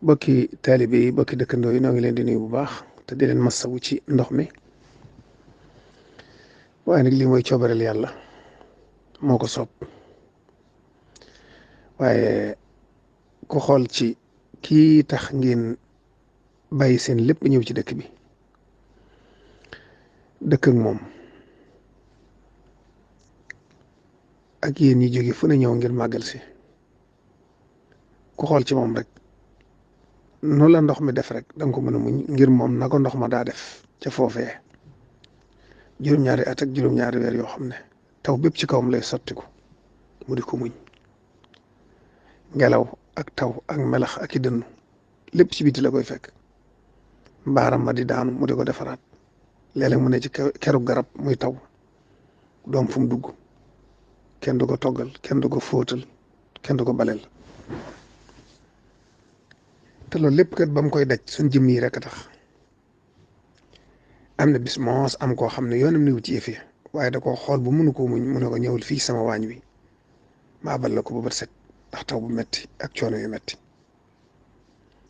bokki taalibe yi bokki dëkkandoo yi noo ngi leen di nuyu bu baax te di leen masawu ci ndox mi waaye nag lii mooy coobareel yàlla moo ko soob waaye ku xool ci kii tax ngeen bàyyi seen lépp ñëw ci dëkk bi dëkk ak moom ak yéen ñi jóge fu ne ñëw ngir màggal si ku xool ci moom rek nu la ndox mi def rek danga ko mën a muñ ngir moom na ko ndox ma daa def ca foofee juróom-ñaari at ak juróom-ñaari weer yoo xam ne taw bépp ci kawam lay sottiku mu di ko muñ ngelaw ak taw ak melax ak i dënnu lépp ci biti la koy fekk mbaaram ma di daanu mu di ko defaraat léeg-léeg mu ne ci keru garab muy taw doom fu mu dugg kenn du ko toggal kenn du ko fóotal kenn du ko baleel te loolu lépp kat ba mu koy daj suñ jëmm yi rek a tax am na bis moos am koo xam ne yoonam niwu ci yëf yi waaye da koo xool bu mënu ko muñ mu ne ko ñëwul fii sama waañ wi ma abal la ko ba bët set ndax taw bu metti ak coono yu metti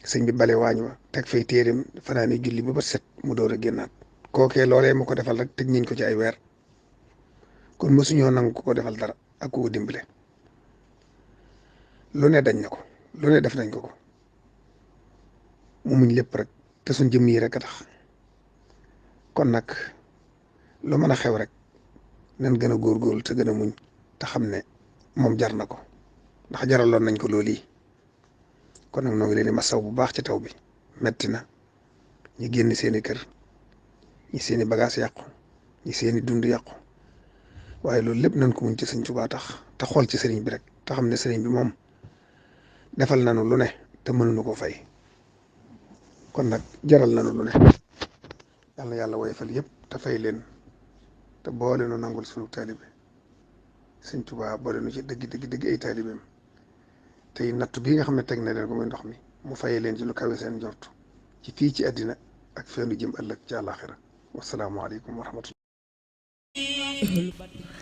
sëñ bi bale waañ wa teg fay téeréem fanaane julli ba bët set mu door a génnaat kookee loolee mu ko defal rek tëj nañ ko ci ay weer kon mësuñoo nangu ko defal dara ak ku ko dimbale lu ne dañ na ko lu ne def nañ ko mu muñ lépp rek te suñ jëmm yi rek a tax kon nag lu mën a xew rek nañ gën a góorgóorlu te gën a muñ te xam ne moom jar na ko ndax jaraloon nañ ko loolu yi kon nag noo ngi leen di masaw bu baax ci taw bi metti na ñi génn seeni kër ñi seeni bagage yàqu ñi seeni dund yàqu waaye loolu lépp nañ ko muñ ci sëñ Tuubaa tax te xool ci sëriñ bi rek te xam ne sëriñ bi moom defal nañu lu ne te mënuñu ko fay kon nag jaral nañu lu ne yàlla yàlla woyofal yëpp te fay leen te boole nu nangul sunu taalibe sëñ Tuubaa boole nu ci dëgg ay taalibeem tey natt bii nga xam ne teg na leen ko muy ndox mi mu fay leen ci lu kawe seen njort ci fii ci àddina ak feenu jëm ëllëg ci àllaaxira wasalaamualeykum wa rahmatullah.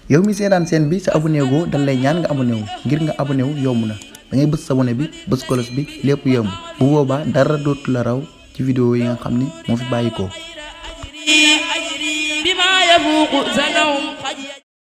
yow mi seetaan seen bi sa abonné goo dañ lay ñaan nga abonné wu ngir nga abonné wu yomb na da ngay bës sa abonné bi bës kolos bi lépp yomb bu boobaa dara dootu la raw ci vidéo yi nga xam ni moo fi bàyyi ko